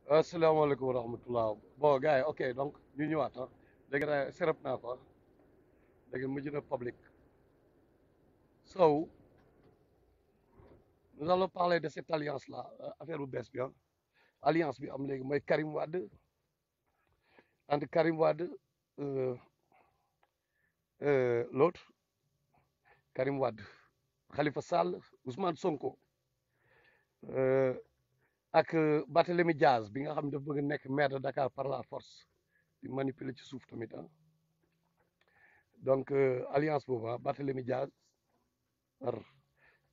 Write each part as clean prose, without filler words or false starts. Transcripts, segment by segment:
asalaamaaleykum wa rahmatullah bon gars yi ok donc ñu ñëwaat ah léegi nag serap naa ko léegi mujj na public so nous allons parler de cette alliance là affaire bu bees bi ah alliance bi am léegi mooy Karim Wade entre Karim Wade euh, l'autre Karim Wade Khalifa Sall Ousmane Sonko euh, ak Barthélémy Diaz bi nga xam ne dafa bëgg nekk maire de Dakar par la force di manipuler ci suuf tamit ah donc alliance boobu ah Barthélémy Diaz par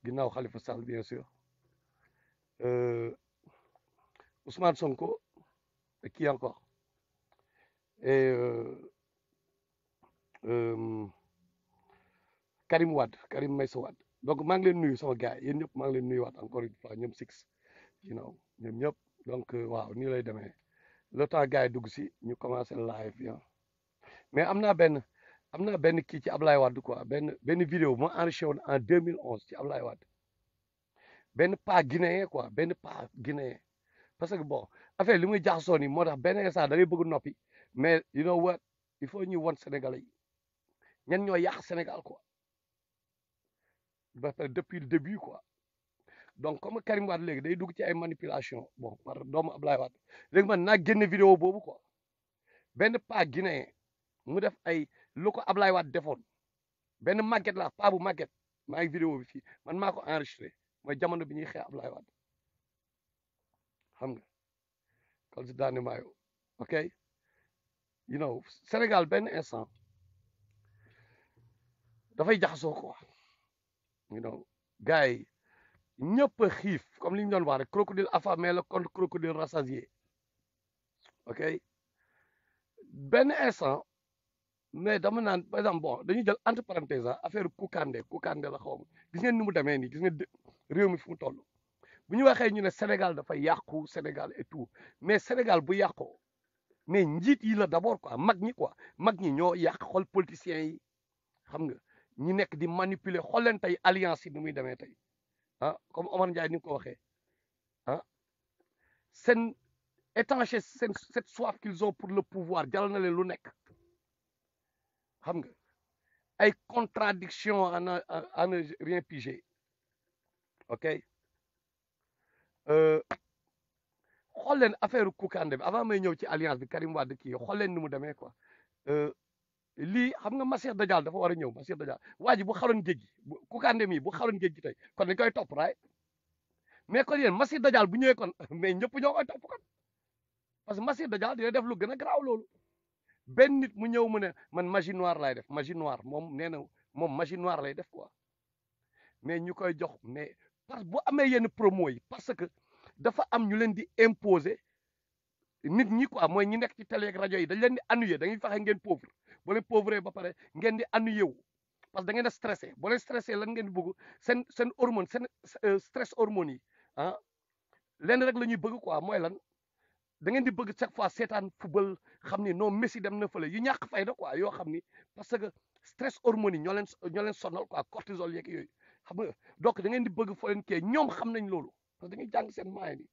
ginnaaw Khalifa Sall bien sûr Ousmane Sonko et qui encore et euh, Karim Wade Karim Meïssa Wade donc maa ngi leen nuyu sama gars yi yéen ñëpp maa ngi leen nuyuwaat encore une fois ñoom six ñoom ñëpp donc waaw nii lay demee le temps gars yi dugg si ñu commencé live bi mais am naa benn kii ci Ablaye Wade quoi benn vidéo moo enregistré woon en 2011 ci Ablaye Wade benn pas guinéen quoi benn pas guinéen parce que bon affaire li muy jaxasoo nii moo tax benn instant da ngay bëgg noppi mais you know what il faut ñu won Sénégalais yi ñan ñoo yàq Sénégal quoi ba pare depuis le début quoi donc comme Karim Wade léegi day dugg ci ay manipulation bon par doomu Ablaye Wade léegi man naa génne vidéo boobu quoi benn pas guinéen mu def ay lu ko Ablaye Wade defoon benn màgget la pas bu màgget maa ngi vidéo bi fii man maa ko enregistré mooy jamono bi ñuy xeex Ablaye Wade xam nga kal si daane maayo ok Sénégal benn instant dafay jaxasoo quoi gars yi ñëpp a xiif comme li ñu doon wax rek crocodile affamé la contre crocodile rassasié ok benn instant mais dama naan par exemple bon dañuy jël entre parenthèse affaire Koukandé la xaw ma gis ngeen ni mu demee nii gis ngeen réew mi fu mu toll bu ñu waxee ñu ne Sénégal dafa yàqu Sénégal et tout mais Sénégal bu yàqoo mais njiit yi la d'abord quoi mag ñi ñoo yàq xol politiciens yi xam nga ñi nekk di manipuler xool leen tey alliance yi ni muy demee tey ah comme Omar Ndiaye ni nga ko waxee ah seen étancher cette soif qu'ils ont pour le pouvoir jaral na leen lu nekk xam nga ay contradiction à ne rien piger ok xool leen affaire Koukandé bi avant may ñëw ci alliance bi Karim Wade kii xool leen ni mu demee quoi lii xam nga Massir Dadial dafa war a ñëw Massir Dadial waa ji bu xaroon géej gi Koukandé mii bu xaroon géej gi tey kon dañ koy topp raay mais kon yéen Massir Dadial bu ñëwee kon mais ñëpp ñoo koy topp kon parce que Massir Dadial dina def lu gën a garaaw loolu benn nit mu ñëw mu ne man magie noire lay def magie noire moom nee na moom magie noire lay def quoi mais ñu koy jox mais parce que bu amee yenn promo yi parce que dafa am ñu leen di imposer nit ñi quoi mooy ñi nekk ci télé ak rajo yi dañ leen di annuyer dañuy fexe ngeen pauvre boo leen pauvre ba pare ngeen di annuyer wu parce que da ngeen a stressé boo leen stressé lan ngeen di bëgg seen hormone seen stress hormones yi ah lenn rek la ñuy bëgg quoi mooy lan da ngeen di bëgg chaque fois seetaan football xam ni non Messi dem na fële yu ñàkk fayda quoi yoo xam ni parce que stress hormones yi ñoo leen sonal quoi cortisol yeeg yooyu xam nga donc da ngeen di bëgg foo leen kii ñoom xam nañ loolu parce que dañuy jàng seen maay ni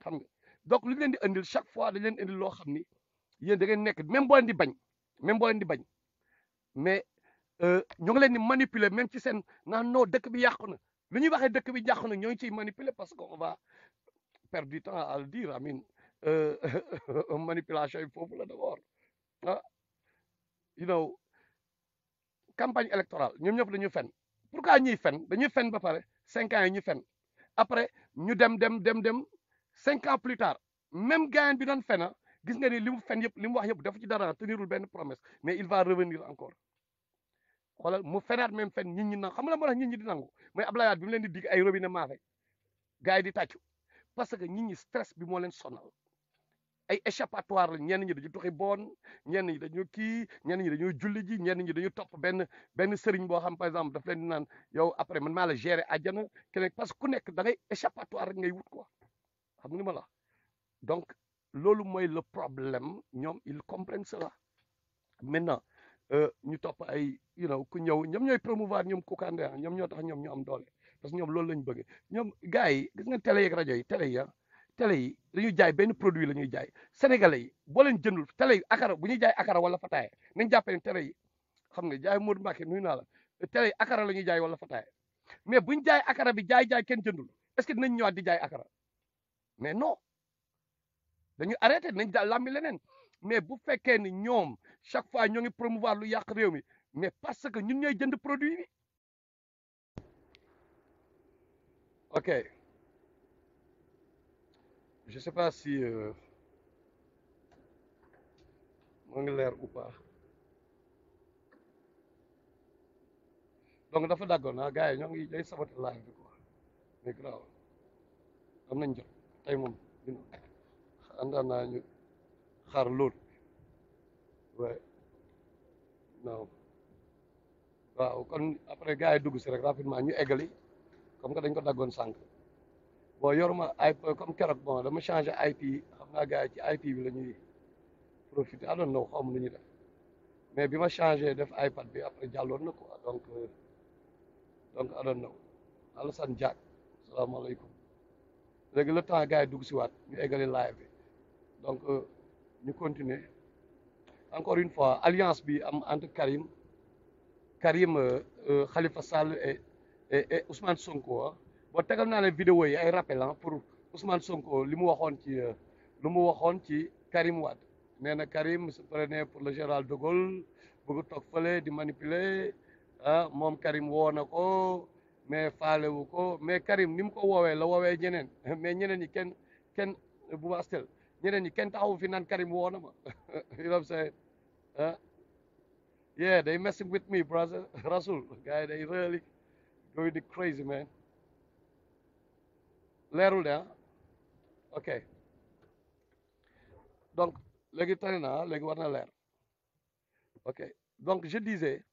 xam nga donc lu leen di indil chaque fois dañ leen indil loo xam ni yéen da ngeen nekk même boo leen di bañ mais ñu ngi leen di manipuler même ci seen naan non dëkk bi yàqu na lu ñuy waxee dëkk bi yàqu na ñoo ngi ciy manipuler parce que on va perdre du temps à le dire amin manipulation yi foofu la d'abord ah campagne électorale ñoom ñëpp dañuy fen pourquoi ñuy fen dañuy fen ba pare 5 ans yi ñu fen après ñu dem 5 ans plus tard même gars bi doon fena gis nga ni li mu fen yëpp li mu wax yëpp dafa ci dara tenirul benn promesse mais il va revenir encore xoolal mu fenaat même fen nit ñi nangu xam nga moo tax nit ñi di nangu mooy Abdoulaye Wade bi mu leen di dig ay robinet maafe gars yi di tàccu parce que nit ñi stress bi moo leen sonal ay échappatoire la ñenn ñi dañu doxi boon ñenn ñi dañu kii ñenn ñi dañoo julli ji ñenn ñi dañu topp benn sëriñ boo xam par exemple daf leen di naan yow après man maa la gérer àjjana keneen parce que ku nekk da ngay échappatoire rek ngay wut quoi xam nga ni ma la donc loolu mooy le problème ñoom ils comprennent cela maintenant ñu topp ay ku ñëw ñoom ñooy promouvoir ñoom Koukandé ñoom ñoo tax ñoom ñu am doole parce que ñoom loolu lañ bëgg ñoom gars yi gis nga télé yeeg rajo yi télé yi télé yi dañuy jaay benn produit la ñuy jaay sénégalais yi boo leen jëndul télé yi akara bu ñuy jaay akara wala fataaya nañ jàppee ne télé yi xam nga jaay Modou Mbacke nuyu naa la télé yi akara la ñuy jaay wala fataaya mais buñ jaay akara bi jaay kenn jëndul est-ce que dinañ ñëwaat di jaay akara mais non dañu arrêté nañ daal làmbi leneen mais bu fekkee ni ñoom chaque fois ñoo ngi promouvoir lu yàq réew mi mais parce que ñun ñooy jënd produit bi ok je sais pas si moo ngi leer ou pas donc dafa daggoon ah gars yi ñoo ngi day saboté live bi quoi mais grave am nañ jot tey moom àndaan naa ñu xaar lool ouais non waaw kon après gars yi dugg si rek rapidement ñu eggali comme que dañ ko daggoon sànq bon yoruma ay comme keroog bon dama changé IP xam naa gars yi ci IP bi la ñuy profité I don't know xaw ma lu ñuy def mais bi ma changé def iPad bi après jàlloon na quoi donc I don't know Alassane Diack salaamaaleykum léegi le temps gars yi dugg si waat ñu eggali live bi donc ñu continuer encore une fois alliance bi am entre Karim Khalifa Sall et Ousmane Sonko ah boo tegal naa leen vidéo yi ay rappel pour Ousmane Sonko li mu waxoon ci Karim Wade nee na Karim se prenait pour le général de Gaulle bëgg toog fële di manipuler ah moom Karim woo na ko mais faalewu ko mais Karim ni mu ko woowee la woowee ñeneen mais ñeneen ñi kenn bu astel ñeneen ñi kenn taxawu fi naan Karim woo na ma you know what I'm saying ah yeah they messing with me brother Rasul gars yi they really going the crazy man leerul de ah ok donc léegi tane na léegi war na leer ok donc je disais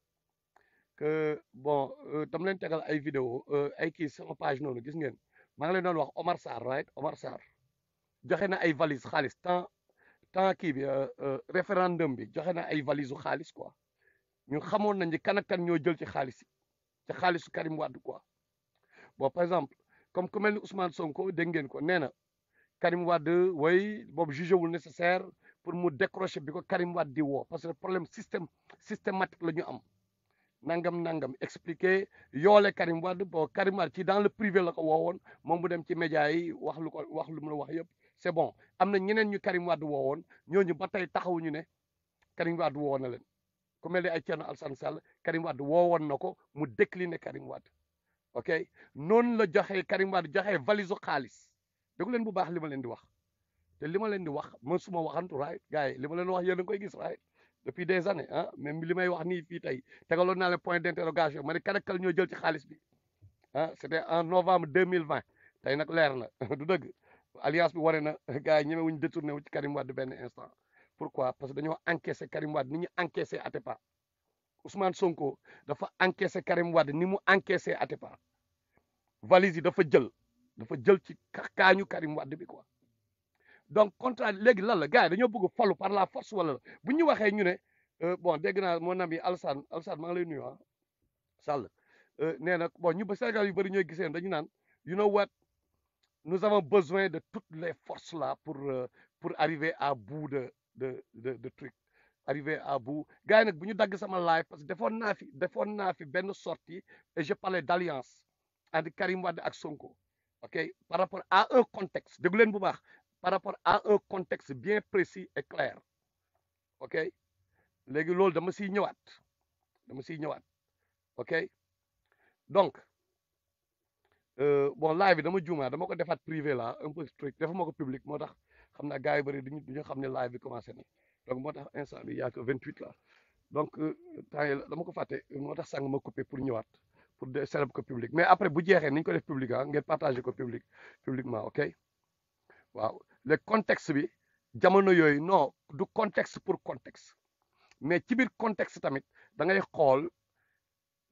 que bon dama leen tegal ay vidéo ay kii sama page noonu gis ngeen maa ngi leen doon wax Omar Sarr right Omar Sarr joxe na ay valise xaalis temps kii bi référendum bi joxe na ay valise u xaalis quoi ñun xamoon nañ ni kan ak kan ñoo jël ci xaalis yi ci xaalisu Karim Wade quoi bon par exemple comme ku mel ni Ousmane Sonko dégg ngeen ko nee na Karim Wade way boobu jugé wul nécessaire pour mu décrocher bi ko Karim Wade di woo parce que problème systématique la ñu am nangam expliqué yoole Karim Wade bon Karim Wade ci dans le privé la ko woowoon moom mu dem ci média yi wax lu mu wax yëpp c'est bon am na ñeneen ñu Karim Wade woowoon ñooñu ba tey taxawuñu ne Karim Wade woowoon na leen ku mel ni ay Thierno Alassane Sall Karim Wade woowoon na ko mu décliné Karim Wade ok noonu la joxe Karim Wade joxe valise u xaalis déglu leen bu baax li ma leen di wax te li ma leen di wax man suma waxantu right gars yi li ma leen wax yéen a koy gis right depuis des années ah même li may wax nii fii tey tegaloon naa leen point d'interrogation ma ne kan ak kan ñoo jël ci xaalis bi ah c'était en novembre 2020 tey nag leer na du dëgg alliance bi wane na gars yi ñemewuñ détourné wu ci Karim Wade benn instant pourquoi parce que dañoo encaissé Karim Wade ni ñu encaissé Atepa Ousmane Sonko dafa encaissé Karim Wade ni mu encaissé Atepa valise yi dafa jël ci kaañu Karim Wade bi quoi donc contrat léegi lan la gars yi dañoo bëgg falu par la force wala la bu ñu waxee ñu ne bon dégg naa mon ami Alassane maa ngi lay nuyu ah Sall nee na bon ñu ba Sénégal yu bëri ñooy gisee dañu naan you know what nous avons besoin de toutes les forces là pour arriver à bout de truc arriver à bout gars yi nag bu ñu dagg sama live parce que defoon naa fi benn sortie et je parlais d'alliance entre Karim Wade ak Sonko ok par rapport à un contexte déglu leen bu baax par rapport à un contexte bien précis et clair ok léegi loolu dama siy ñëwaat ok donc bon live bi dama juumaa dama ko defaat privé là un peu strict defuma ko public moo tax xam naa gars yi bëri duñu xam ne live bi commencé na donc moo tax instant bi yaa que 28 là donc temps yi dama ko fàtte moo tax sànq ma coupé pour ñëwaat pour de célèbre ko public mais après bu jeexee ni ñu ko def public ah ngeen partagé ko publiquement ok waaw le contexte bi jamono yooyu non du contexte pour contexte mais ci biir contexte tamit da ngay xool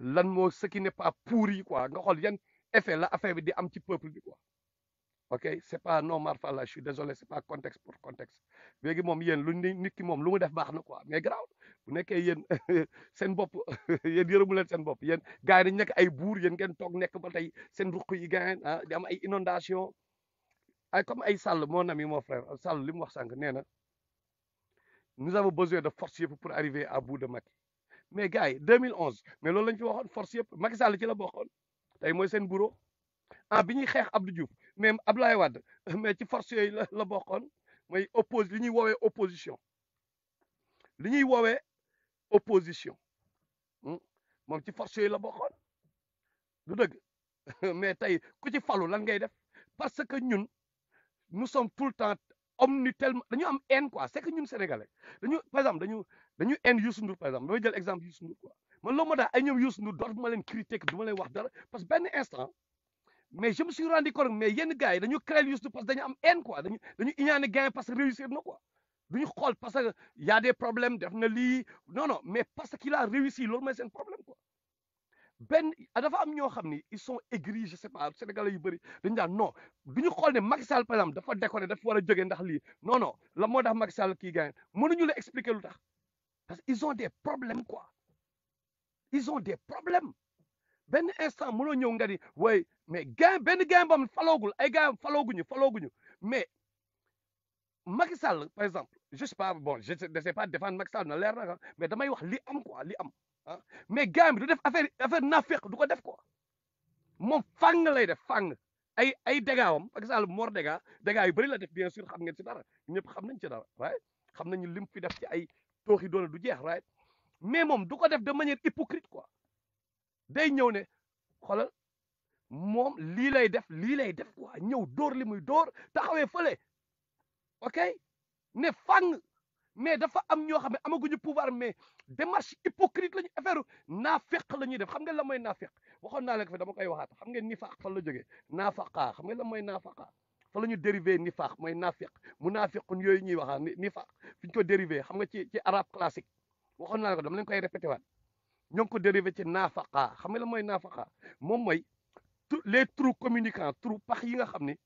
lan moo ce qui n'est pas pourri quoi nga xool yan effet la affaire bi di am ci peuple bi quoi ok c'est pas non Marfa là je suis désolé c'est pas contexte pour contexte léegi moom yéen lu nit ki moom lu mu def baax na quoi mais garaaw bu nekkee yéen seen bopp yéen yërëmu leen seen bopp yéen gars yi dañ nekk ay buur yéen ngeen toog nekk ba tey seen ruq yi gaañ ah di am ay inondation ay comme ay Sall mon ami mon frère Sall li mu wax sànq nee na nous avons besoin de force yëpp pour arriver à bout de Macky mais gars yi 2011 mais loolu lañ fi waxoon force yëpp Macky Sall ci la bokkoon tey mooy seen bureau bi ñuy xeex Abdou Diouf même Abdoulaye Wade mais ci force yooyu la bokkoon mooy li ñuy woowee opposition li ñuy woowee opposition moom ci force yooyu la bokkoon du dëgg mais tey ku ci falu lan ngay def parce que ñun nous sommes tout le temps tellement dañu am haine quoi c'est que ñun sénégalais dañu par exemple dañu haine Youssou Ndour par exemple damay jël exemple Youssou Ndour quoi man loolu moo tax ay ñoom Youssou Ndour dootuma leen critiquer du ma leen wax dara parce que benn instant mais je me suis rendu compte mais yenn gars yi dañu créer Youssou Ndour parce que dañu am haine quoi dañu iñaane gain parce que réussir na quoi duñu xool parce que y a des problèmes def na lii non mais parce qu'il a réussi loolu mooy seen problème quoi benn dafa am ñoo xam ni ils sont aigris je sais pas sénégalais yu bëri dañu daan non du ñu xool ne Macky Sall par exemple dafa déconné dafa war a jógee ndax lii non la moo tax Macky Sall kii gagné mënuñu la expliquer lu tax parce que ils ont des problèmes quoi ils ont des problèmes benn instant mënoo ñëw nga ni way mais benn gain bam faloogul ay gain falooguñu mais Macky Sall par exemple je sais pas bon je ne sais pas défendre Macky Sall na leer na mais damay wax li am quoi li am mais gars bi du def affaire naafeq du ko def quoi moom fang lay def fang ay dégaawam Macky Sall mor dégâts yu bëri la def bien sûr xam ngeen ci dara ñëpp xam nañ ci dara right xam nañu lim fi def ci ay tooxi doole du jeex right mais moom du ko def de manière hypocrite quoi day ñëw ne xoolal moom lii lay def quoi ñëw dóor li muy dóor taxawee fële ok ne fang mais dafa am ñoo xam ne amaguñu pouvoir mais démarche hypocrite lañu affaire naafeq la ñuy def xam ngeen la mooy naafeq waxoon naa leen ko fi dama koy waxaat xam ngeen nifaax fan la jógee naafaqaa xam ngeen la mooy naafaqaa fa la ñu dérivé nifaax mooy naafeq mu naafequn yooyu ñuy waxaa nifaax fi ñu ko dérivé xam nga ci arabe classique waxoon naa leen ko dama leen koy répété waat ñoo ngi ko dérivé ci naafaqaa xam nga la mooy naafaqaa moom mooy les trous communicants trous pax yi nga xam ni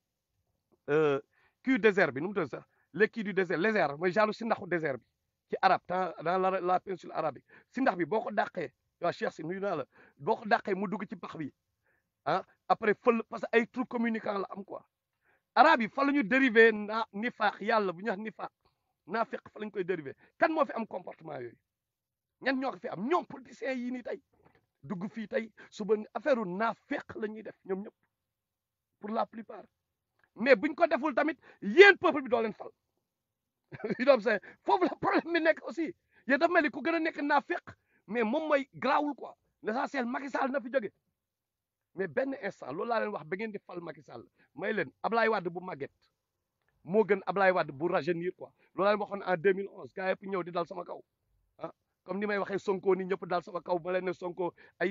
kii désert bi nu mu tudd sax les kii du désert lézard mooy genre si ndaxu désert bi ci arabe dans la péninsule arabique si ndax bi boo ko dàqee waaw Cheikh si nuyu naa la boo ko dàqee mu dugg ci pax bi après fël parce que ay trous communicants la am quoi arabe yi fa la ñu dérivé nifaax yàlla bu ñu wax nifaax naafeq fa la ñu koy dérivé kan moo fi am comportement yooyu ñan ñoo ko fi am ñoom politiciens yi nii tey dugg fii tey suba affaire naafeq la ñuy def ñoom ñëpp pour la plupart mais buñ ko deful tamit yéen peuple bi doo leen fal yu doom say foofu la problème bi nekk aussi yéen dafa mel ni ku gën a nekk naafeq mais moom mooy grawul quoi l'essentiel Macky Sall na fi jóge mais benn instant loolu laa leen wax ba ngeen di fal Macky Sall may leen Ablaye Wade bu màgget moo gën Ablaye Wade bu rajeunir quoi loolu laa leen waxoon en 2011 gars yëpp ñëw di dal sama kaw comme ni may waxee Sonko ni ñëpp dal sama kaw ba leen ne Sonko ay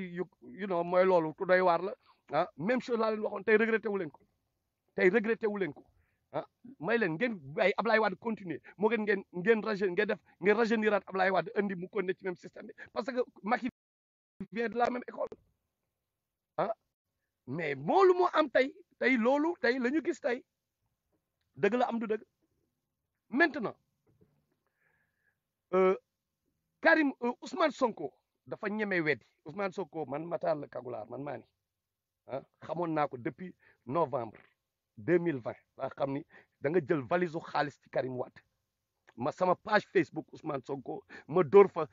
you know mooy loolu ku doy waar la même chose laa leen waxoon tey regretté wu leen ko may leen ngeen bàyyi Ablaye Wade continuer moo gën ngeen rajeuniraat Ablaye Wade andi mu continuer ci même système bi parce que Macky vient de la même école mais moolu moo am tey loolu tey la ñu gis tey dëgg la am du dëgg maintenant Karim Ousmane Sonko dafa ñeme weddi Ousmane Sonko man Matar la Kagulaar man maa ni xamoon naa ko depuis novembre 2020 laa xam ni da nga jël valise xaalis ci Karim Wade ma sama page Facebook Ousmane Sonko ma dóor fa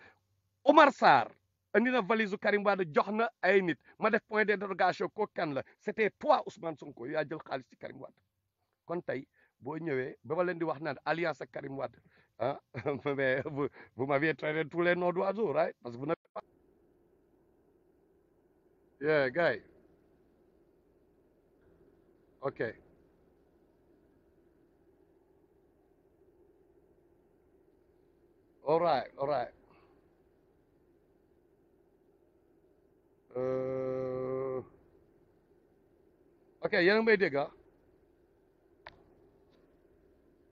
Omar Sarr andi na valise Karim Wade jox na ay nit ma def point d'interrogation ko kan la c'était toi Ousmane Sonko yaa jël xaalis ci Karim Wade kon tey boo ñëwee ba ma leen di wax naan alliance ak Karim Wade mais vous m'aviez traité tous les noms d'oiseaux right parce que vous n'avez pas yeah guys ok all right ok yéen a ngi may dégg